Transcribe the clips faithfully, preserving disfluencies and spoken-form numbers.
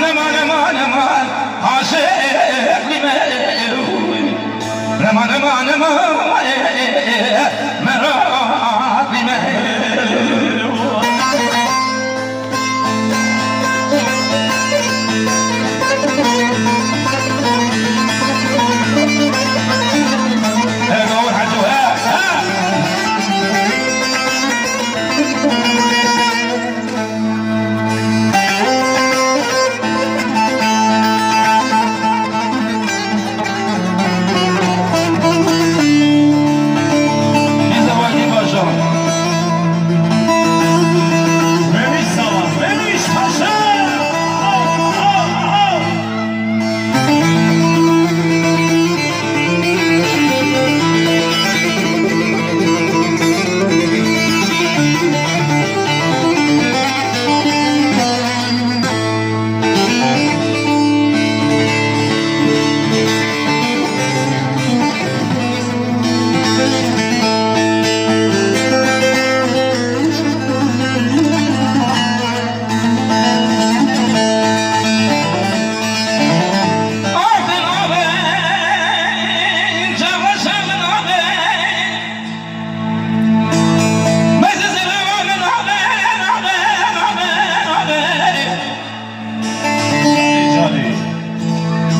Nema, nema, nema, aşık lime. Nema, nema, nema, merak lime.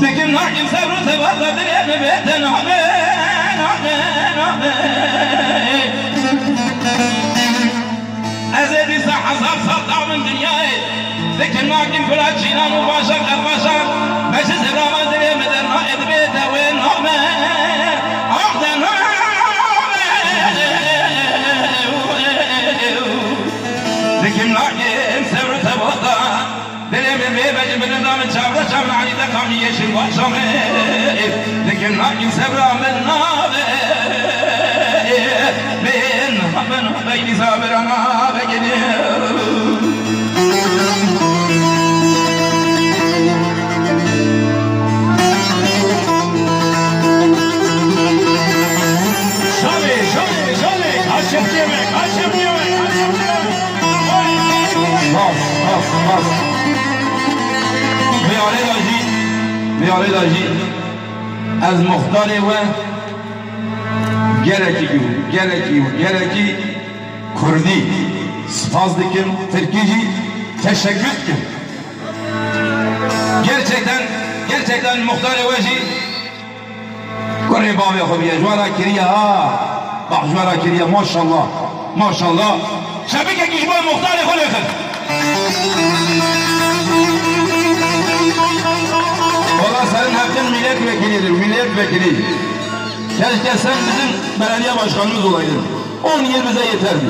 Dikim nakim sebr û tevaqe dilê min bê te nabe, nabe, nabe. Ez ê dîsa hezar sal dabim dinyayê. Dikim nakim kula çînan û başan qerbaşan. Meclis evrama dilê min derna ê dibê te wê nabe. Ah de nabe. Dikim nakim sebr û tevaqe. Dilê min bê vecin, min nida min çavre çavre anî de kamî yeşil başa min. Dikim nakin sebra min nabe. Min nabe, nabe, dîsa bira nabe gidî. Şalê, şalê, şalê, kaşe biyeme, kaşe biyeme, kaşe biyeme. Bas, bas, bas. Vê alê de jî, vê alê de jî ez muxtarê we gelekî, gelekî, gelekî kurdî spas dikim, tirkî jî teşekkür dikim. Gerçekten, gerçekten muxtarê we jî Kurê bavê xwe bîye, ji we re kiriye ha. Bak, ji we re kiriye, maşallah. Maşallah. Şebikekî ji bo muxtarê xwe lêxin. Valla senin hakkın milletvekilidir, milletvekili. Keşke sen bizim belediye başkanımız olaydın. On yıl bize yeterdi.